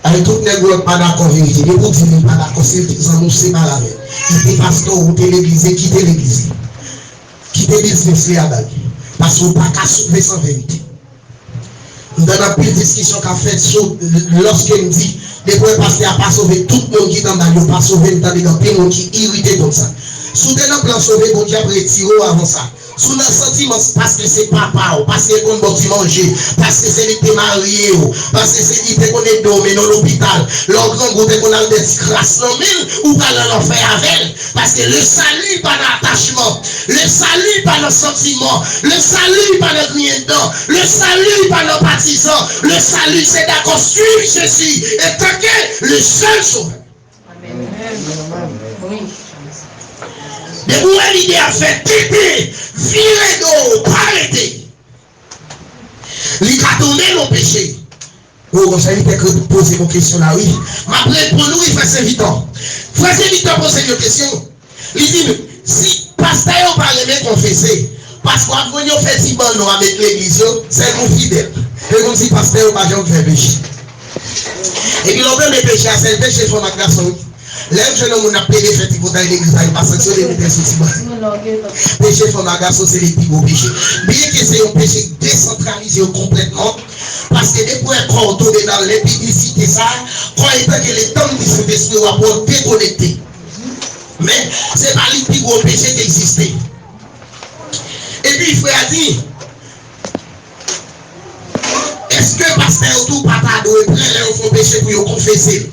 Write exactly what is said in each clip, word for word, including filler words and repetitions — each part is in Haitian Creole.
Ay, tout nèg ou wè k pa dakò verite, depi w di li pa dakò, se zanmi w, separe avè l. Kite pastè w, ou te legliz, e kite legliz li. Kite biznis li a ba li. Paske w pa ka sove san verite. M tande anpil diskisyon k ap fèt sou, lòske m di, depi w wè pastè a pa sove, tout moun ki t anba l yo pa sove, m tande gen anpil moun ki irite kont sa. Si w te nan plan sove, Bondye ap retire w avan sa. Si w nan santiman, paske se papa w, paske l konn ba w ti manje, paske se li k te marye w, paske se li te konn ede w mennen w lopital, lè w grangou te konn al de ti kras nan men l, ou pral nan lanfè avè l. Paske le salut pa nan atachman, le salut pa nan santiman, le salut pa nan griyen dan, le salut pa nan patizan, le salut se dakò suiv Jezi etanke le sèl sovè. Depi w wè lidè a fè tete, vire do, pa rete. Li ka tonbe nan peche. Ou konsa, li te poze m yon kesyon la, wi. M ap reponn ou, wi, frè Senvitan. Frè Senvitan poze m yon kesyon. Li di m, si pastè yo pa renmen konfese, paske w ap jwenn yo fè ti bannwa met legliz yo, sèl pou fidèl. E kòmsi pastè yo pa janm fè peche. Epi lè w tande peche a, sèl peche fanm ak gason, wi. Lè m jwenn yon moun ap plede fè tripotay legliz la, li pa sanksyone, li mete sou ti ban. Peche fanm ak gason se li pi gwo peche. Byenke se yon peche ki desantralize yo konplètman, paske depi w wè kò w tonbe nan lenpidisite sa, kò etanke letan m di Sentespri w ap wè w dekonekte. Men, se pa li pi gwo peche ki egziste. Epi frè a di, èske pastè yo tou pa ta dwe prè lè yo fè yon peche pou yo konfese l?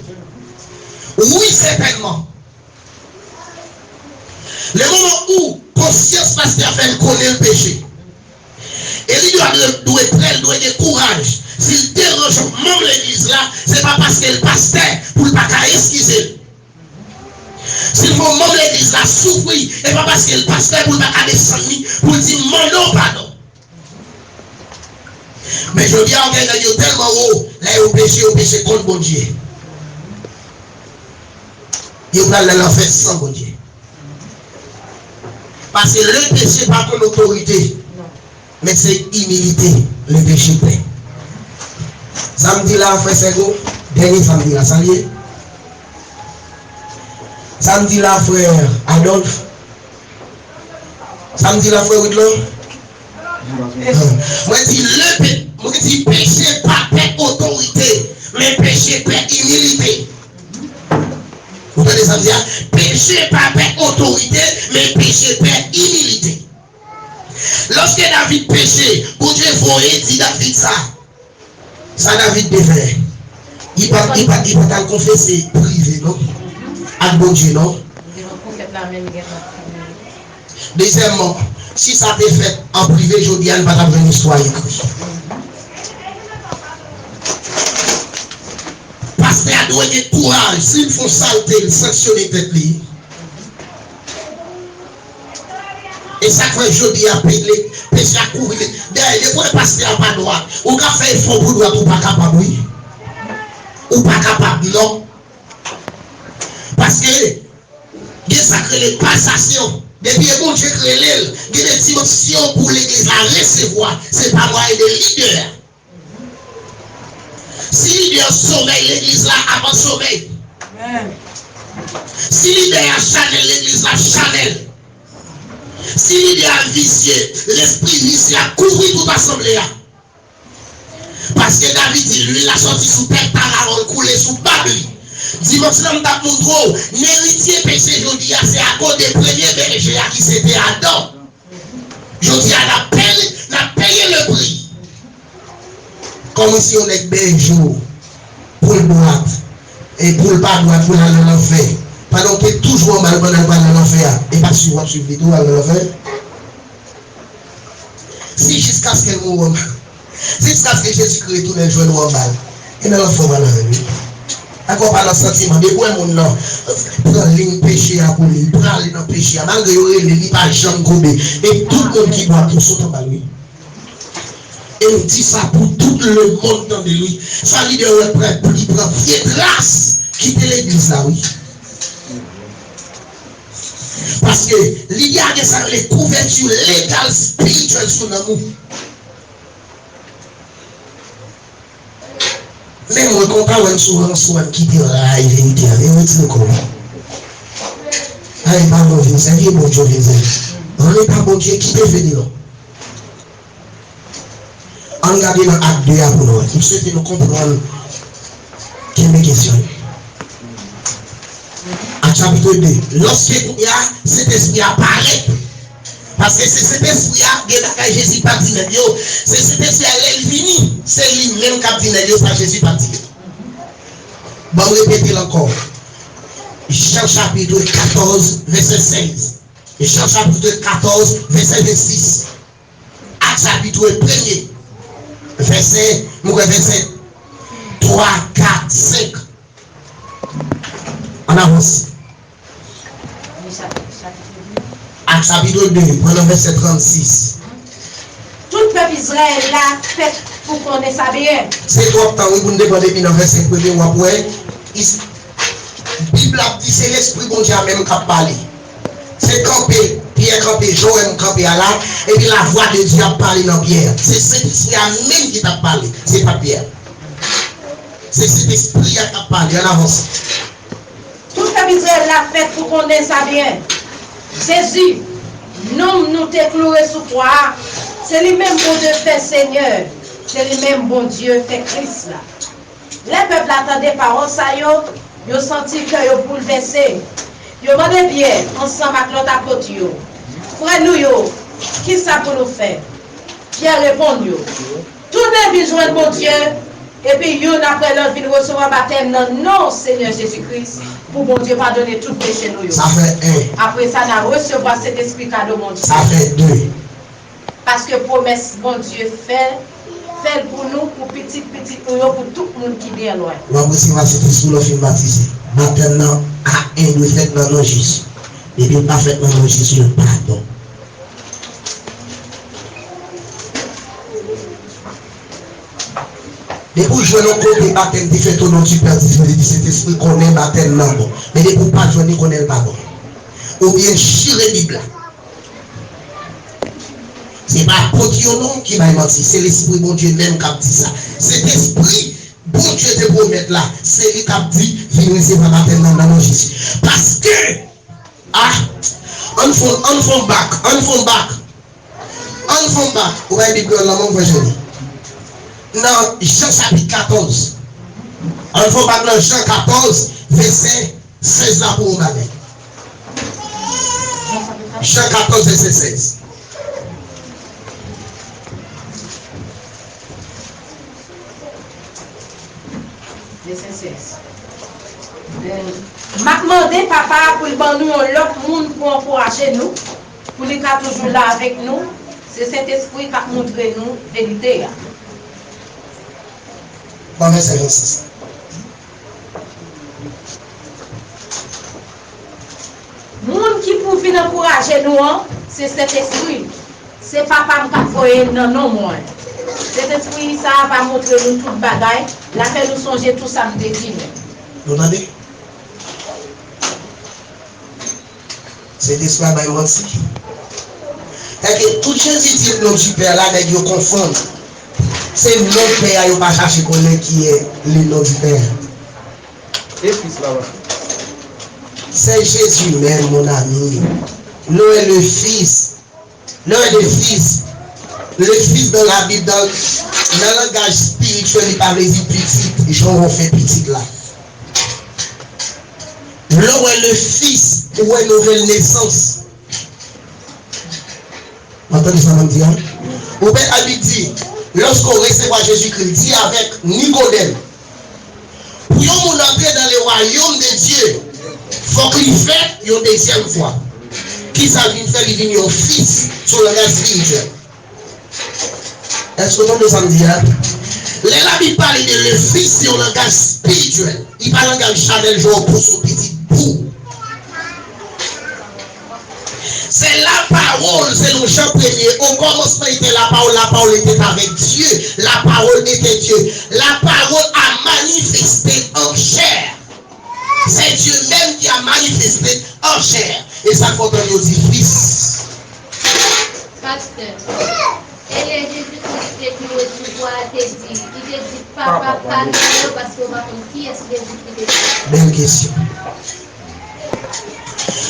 Wi, sètènman. Le moman ou konsyans pastè a fè l konnen l peche, e li dwe, dwe prè, l dwe gen kouraj. Si l deranje yon manm legliz la, se pa paske l pastè pou l pa ka eskize l. Si l fè yon manm legliz la soufri, e pa paske l pastè pou l pa ka desann li, pou l di m mande w padon. Men jodi a, ou gen nèg yo tèlman wo, lè yo peche, yo peche kont Bondye. Yo pral nan lanfè san Bondye. Paske le peche pa konn otorite, men se imilite le peche pè. Sa m di la, frè Sègo, dènye sa m di la, sa l ye? Sa m di la, frè Adolphe, Sa m di la, frè Widlon? Mwen di, le pe-, mwen di, peche pa pè otorite, men peche pè imilite. Ou tande sa m di a? Peche pa pè otorite, men peche pè imilite. Lòske David peche, Bondye voye di David sa. Sa David te fè, li pa, li pa, li pa t al konfese prive, non, ak Bondye, non. Dezyèmman, si sa te fèt an prive, jodi a, n pa t ap jwenn istwa ekri. Pastè a dwe gen kouraj, si l fè yon salte, l sanksyone tèt li. E sa k fè jodi a, pe-, le-, peche a kouvri. Dayè, depi w wè pastè a pa dwat, ou ka fè efò pou dwat, ou pa kapab, wi. Ou pa kapab, non. Paske, gen sa k rele pasasyon. Depi e Bondye k rele l, gen de dimansyon pou legliz la resevwa. Se pa mwayen de lidè a. Si lidè a somèy, legliz la ap an somèy. Si lidè a chanèl, legliz la chanèl. Si lidè a visye, lespri visye a kouvri tout asanble a. Paske David di, lwil la sòti sou tèt, talalò l koule sou bab li. Dimanch lan, m t ap montre w, eritye peche jodi a, se akoz de premye bèje a ki se te Adan. Jodi a, n ap peye, n ap peye le pri. Kòman si yon nèg bèje w, pou l dwat, e pou l pa dwat, pou l al nan lanfè? Pandan w te toujou anba l, pandan l pral nan lanfè a, e pa swiv w ap swiv li tou, al nan lanfè? Si jiskaske l mouri anba, jiskaske Jezikri retounen l jwenn ou anba l, e nan lanfè w pral avè l, wi. Dakò, pa nan santiman. Depi w wè moun nan pran liy peche a pou li, li prale nan peche a. Malgre yo rele, li pa janm koube. E tout moun ki dwat yo sot anba l, wi. E m di sa pou tout lemonn tande l, wi. Sa lidè yo wè pran, li pran vye tras kite legliz la, wi. Paske lidè a gen sa yo rele kouvèti legal espirityèl sou nanm ou. Men mwen, kon w pa wè m sou rans, ou wè m kite ray verite a, men retire kò w. Ay, pa bon vin sèvi, e Bondye w vin sèvi. Rete a Bondye, kite federal. Ann gade nan Ak de a pou nou wè. M swete nou konprann. Kenbe kesyon yo. Ak chapit de. Lòske kounye a, Sentespri a parèt. Paske se Sentespri a, gen bagay Jezi pa t di nèg yo. Se Sentespri a, lè l vini, se li menm k ap di nèg yo sa Jezi pa t di yo. Ban m repete l ankò. Jan chapit katòz, vèsè sèz. Jan chapit katòz, vèsè vennsis. Ak chapit premye, vèsè, mwen kwè vèsè twa, kat, senk. Ann avanse. Ak chapit de, pran nan vèsè trannsis. Tout pèp Izrayèl la fèt pou konnen sa byen. Se twòp tan, wi, pou n depann depi nan vèsè premye, w ap wè, is-, Bib la ap di se Lespri Bondye a menm k ap pale. Se kanpe, Pyè kanpe, jan w wè m kanpe a la, epi lavwa de Dye ap pale nan Pyè. Se Sentespri a menm ki t ap pale, se pa t Pyè. Se Sentespri a k ap pale, ann avanse. Tout pèp Izrayèl la fèt pou konnen sa byen. Jezi, nonm nou te kloure sou kwa a, se li menm Bondye fè Senyè, se li menm Bondye fè Kris la. Lè pèp la tande pawòl sa yo, yo santi kè yo boulvèse. Yo mande Pyè ansanm ak lòt apot yo, "Frè nou yo, ki sa pou nou fè?" Pyè reponn yo, "Tounen vin jwenn Bondye, epi youn apre lòt vin resevwa batèm nan non Senyè Jezi Kris, pou Bondye padone tout peche nou yo. Sa fè en. Apre sa, n a resevwa Sentespri kado Bondye." Sa fè de. Paske pwomès Bondye fè, fè l pou nou, pou pitit pitit nou yo, pou tout moun ki byen lwen. W ap resevwa Sentespri lè w fin batize. Batèm nan a en dwe fèt nan non Jezi. Depi l pa fèt nan non Jezi, l pa bon. Depi w jwenn yon kote batèm te fèt o non di Pè, di Fis, di Sentespri, konnen batèm nan bon. Men depi w pa jwenn li, konnen l pa bon. Oubyen chire Bib la. Se pa apot yo non ki bay manti, se Lespri Bondye menm k ap di sa. Sentespri Bondye te pwomèt la, se li k ap di, "Vin resevwa batèm nan nan non Jezi." Paske, ah, ann fon, ann fon bak, ann fon bak. Ann fon bak. Ou bay Bib nan men w, frè Joni. Nan Jan chapit katòz. Ann fon bak nan Jan katòz, vèsè sèz la pou yon bagay. Jan katòz, vèsè sèz. Vèsè sèz. M ap mande Papa a pou l ban nou yon lòt moun pou ankouraje nou, pou li ka toujou la avèk nou. Se Sentespri k ap montre nou verite a. Bon, vèsè vennsis. Moun ki pou vin ankouraje nou an, se Sentespri. Se Papa m k ap voye l nan non mwen. Sentespri sa a va montre nou tout bagay, l a fè nou sonje tou sa m te di nou. Nou tande? Sentespri a bay manti. Èske tout Jezi di non di Pè la, nèg yo konfonn. Se non Pè a yo pa chache konnen ki e le non di Pè a. E Fis la, wi. Se Jezi menm, mon ami. Non e le Fils. Non e le Fils. Le Fils dans la Bible, dans, nan langaj espirityèl, li pa vle di pitit, jan w fè pitit la. Lè w wè le Fils, ou wè nouvèl nesans. W ap tande sa m ap di a? Ou wè Labib di, lòske w resevwa Jezikri, l di avèk Nikodèm, pou yon moun antre dans le royaume de Dieu, fòk li fèt yon dezyèm fwa. Kisa l vin fè? Li vin yon fis, se yon langaj espirityèl. Èske w tande sa m di a? Lè Labib pale de le Fils, se yon langaj espirityèl. Li pa langaj chanèl, jan w pouse yon pitit bou. Se la pawòl, selon Jan premye, au commencement était la parole, la parole était avec Dieu, la parole était Dieu. La parole a manifesté en chair. Se Dye menm ki a manifeste an chè. E sa k fè w tande yo di fis. Pastè. E lè Jezi Kris te di resevwa, te di, li te di, "Papa, padone yo, paske yo pa konn kiyès Jezi ki te di." Bèl kesyon.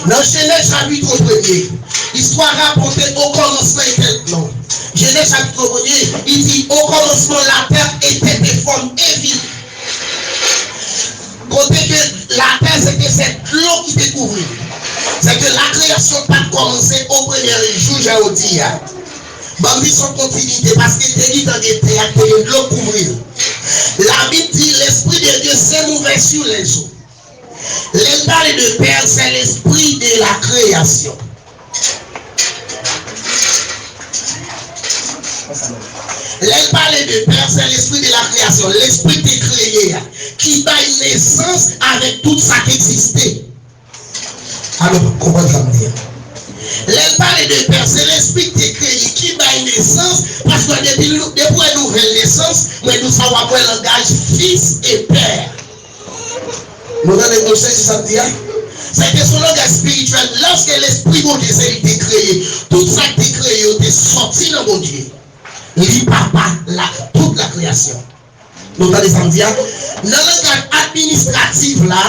Nan Jenèz chapit premye, istwa rapòte o kòmansman etè-, non. Jenèz chapit premye, li di, "O kòmansman, latè etè enfòm e vid." Kote ke latè se te sèl dlo ki te kouvri l. Se ke lakreyasyon pa t kòmanse o premye jou, jan yo di a. Ban m li son kontinite, paske te gentan gen tè a, te gen dlo kouvri l. Labib di, "L'Esprit de Dieu se mouvait sur les eaux." Lè l pale de Pè, se lespri de la kreyasyon. Lè l pale de Pè, se lespri de la kreyasyon, lespri ki te kreye a, ki bay nesans avèk tout sa k egziste. Alò, konprann sa m di a. Lè l pale de Pè, se lespri ki te kreye, ki bay nesans, paske depi nou, depi w wè nouvèl nesans, mwen di w sa w ap wè langaj Fis e Pè. Nou tande, nou sezi sa m di a? Sa te son langaj espirityèl. Lòske Lespri Bondye se li te kreye, tout sa ki te kreye yo te sòti nan Bondye. Li papa la, tout la kreyasyon. Nou tande sa m di a? Nan langaj administratif la,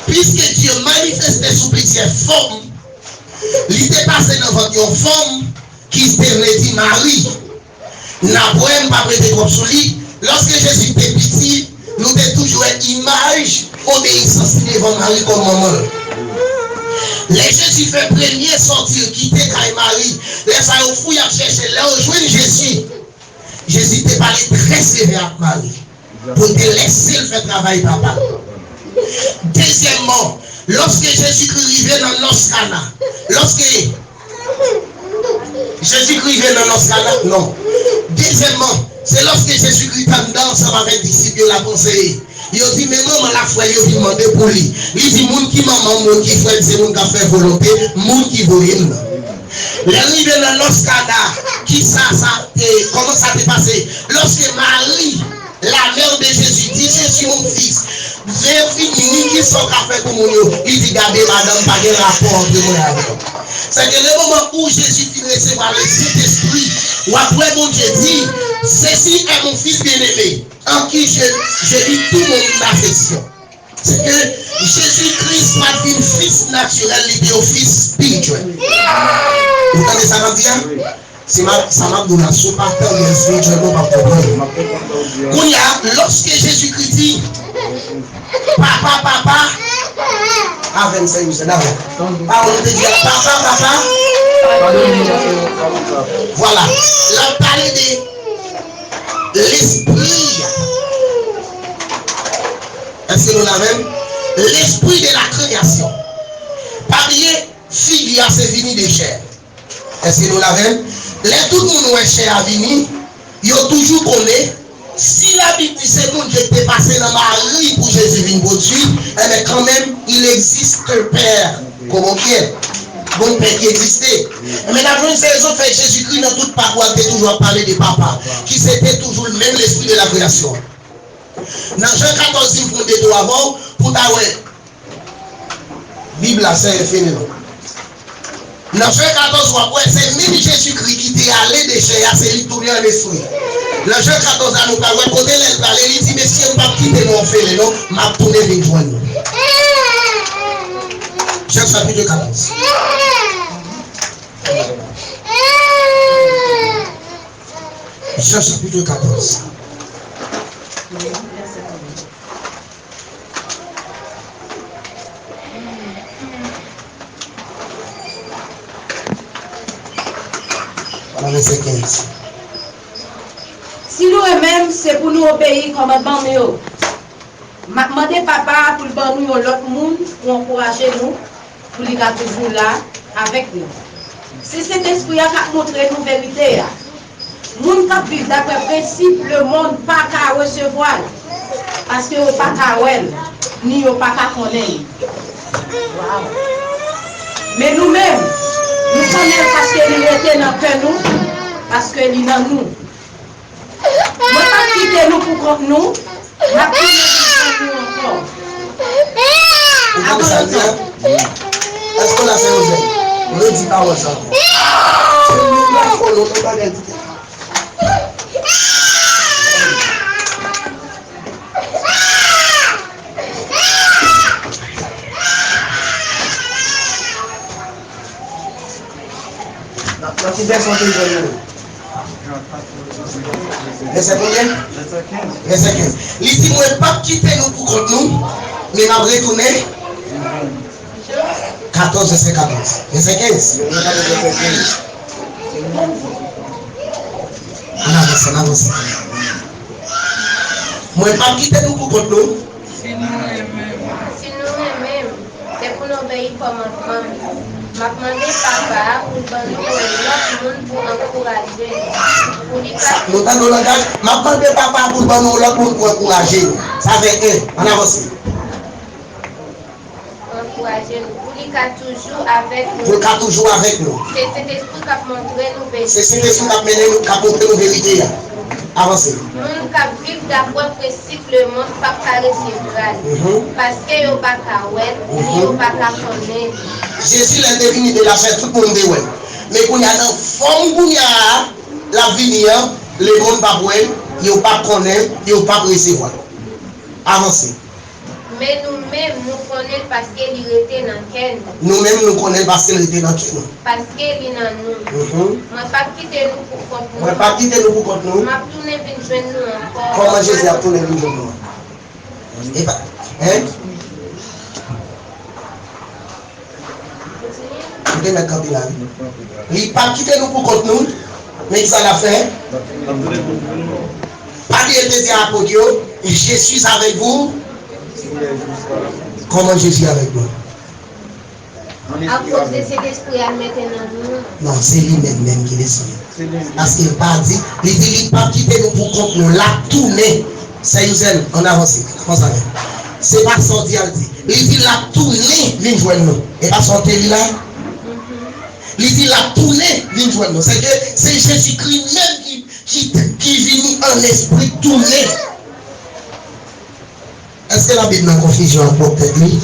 puisque Dieu manifeste sous plusieurs formes, li te pase nan vant yon fanm ki te vle di Mari. N ap wè, m p ap rete twòp sou li. Lòske Jezi te piti, nou te toujou wè imaj obeyisans li devan Mari kòm manman l. Lè Jezi fè premye sòti l kite kay Mari, lè sa yo fouye ap chèche, lè yo jwenn Jezi, Jezi te pale trè sevè ak Mari pou l te lèse l fè travay Papa l. Dezyèmman, lòske Jezikri rive nan nòs Kana, lòske Jezikri rive nan nòs Kana, non. Dezyèmman, se lòske Jezikri t anndan ansanm avèk disip yo l ap anseye. Yo di, "Men manman l ak frè l yo vin mande pou li." Li di, "Moun ki manman m, moun ki frè m, se moun k ap fè volonte moun ki voye m nan." Lè l rive nan nòs Kana, kisa sa te, kòman sa te pase? Lòske Mari, la mère de Jésus, di, "Jezi, mon fils, vin vini, kisa w ka fè pou moun yo?" Li di, "Gade, madanm, pa gen rapò ant mwen avè w." Sèke le moman où Jezi fin resevwa le Sentespri, w ap wè Bondye di, "Ceci est mon fils bien-aimé, en qui je, je mis tout mon affection." Se ke Jezikri pa t vin fis natirèl, li te yon fis espirityèl. Ou tande sa m ap di a? Si m ap, sa m ap di w la, si w pa tande l espirityèlman, w p ap konprann. Kounye a, lòske Jezikri di, "Papa, papa," avè m, sèyezman, avè m. Pawòl te di a, "Papa, papa." Vwala. L ap pale de Lespri a. Èske nou la menm? Lespri de la kreyasyon. Pa bliye, figi a se vini de chè. Èske nou la menm? Lè tout moun wè chè a vini, yo toujou konnen, si Labib di se Bondye ki te pase nan Mari pou Jezi vin pwodui, enben, kanmenm, il existe un père. Comment dire? Gon pè ki egziste. Enben, n ap jwenn se rezon fè Jezikri nan tout pakou a, te toujou ap pale de Papa, ki se te toujou menm Lespri de la kreyasyon. Nan Jan katòz, si m fè yon detou avè w, pou ta wè. Bib la, se enfini, non. Nan Jan katòz, w ap wè, se menm Jezikri ki te ale de chè a, se li k tounen an lespri. Nan Jan katòz la, nou pral wè kote lè l prale, li di, "Mesye, m p ap kite nou òfelen, non, m ap tounen vin jwenn nou." Jan chapit katòz. Jan chapit katòz. Vèsè kenz. Si nou renmen m, se pou nou obeyi kòmandman m yo. M ap mande Papa a pou l ban nou yon lòt moun pou ankouraje nou, pou li ka toujou la avèk nou. Se Sentespri a k ap montre nou verite a. Moun k ap viv daprè prensip lemonn pa ka resevwa l, paske yo pa ka wè l, ni yo pa ka konnen l. Men nou menm, nou konnen l paske li rete nan kè nou, paske li nan nou. Mwen p ap kite nou pou kont nou, m ap tounen vin jwenn nou ankò. Ou tande sa l di a? Èske w la, Sen Jozèf? Redi pawòl sa ankò. Se moun la fò, non, non, bagay di. Vèsè konbyen? Vèsè kenz. Li di, "Mwen p ap kite nou pou kont nou, men m ap retounen." Katòz, vèsè katòz. Vèsè kenz. Ann avanse, ann avanse. "Mwen p ap kite nou pou kont nou." Si nou renmen m, se pou n obeyi kòmandman m. M ap mande Papa a pou l ban nou yon lòt moun pou ankouraje nou. Pou li ka... Nou tande yon langaj? "M ap mande Papa a pou l ban nou yon lòt moun pou ankouraje nou." Sa fè en. Ann avanse. Pou ankouraje nou. Pou li ka toujou avèk nou. Pou l ka toujou avèk nou. Se Sentespri k ap montre nou verite. Se Sentespri k ap mennen nou, k ap montre nou verite a. Avanse. Moun k ap viv dapre prensip lemonn p ap ka resevwa l, mhm, paske yo pa ka wè l, ni, mhm, yo pa ka konnen l. Jezi, lè l te vini, te la fè tout moun te wè l. Men kounye a, nan fòm kounye a, l ap vini an, lemonn p ap wè l, yo p ap konnen l, yo p ap resevwa l. Avanse. Men nou menm, nou konnen l paske li rete nan kè nou. Nou menm, nou konnen l paske l rete nan kè nou. Paske li nan nou. Mhm. Mwen p ap kite nou pou kont nou. Mwen p ap kite nou pou kont nou. M ap tounen vin jwenn nou ankò. Kòman Jezi ap tounen vin jwenn nou an? E pa, en? Ou te mèt kanpe la, wi. Li p ap kite nou pou kont nou. Men kisa l ap fè? Pa bliye l te di apot yo, "Je suis avec vous." Kòman Jezi avèk nou? Akoz de Sentespri a l mete nan nou an. Non, se li menm menm ki desann. Paske l pa di, li di li p ap kite nou pou kont nou. L ap tounen. Sè Youzel, ann avanse. Avanse avè m. Se pa sa w di a l di. Li di l ap tounen vin jwenn nou. E pa sa w te li la? Mhm. Li di l ap tounen vin jwenn nou. Se ke se Jezikri menm ki, ki, ki vini an lespri tounen. Èske Labib nan konfizyon ak pwòp tèt li?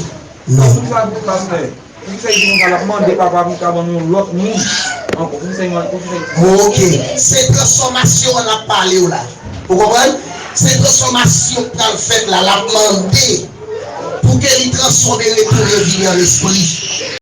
Non. Poukisa, pastè? Poukisa l di konsa, l ap mande Papa pou l ka ban nou yon lòt moun ankò? Poukisa l mande, poukisa l di sa? Ok. Se transfòmasyon an l ap pale w la. Ou konprann? Se transfòmasyon k pral fèt la. L ap mande pou ke li transfòme, retounen vini an lespri.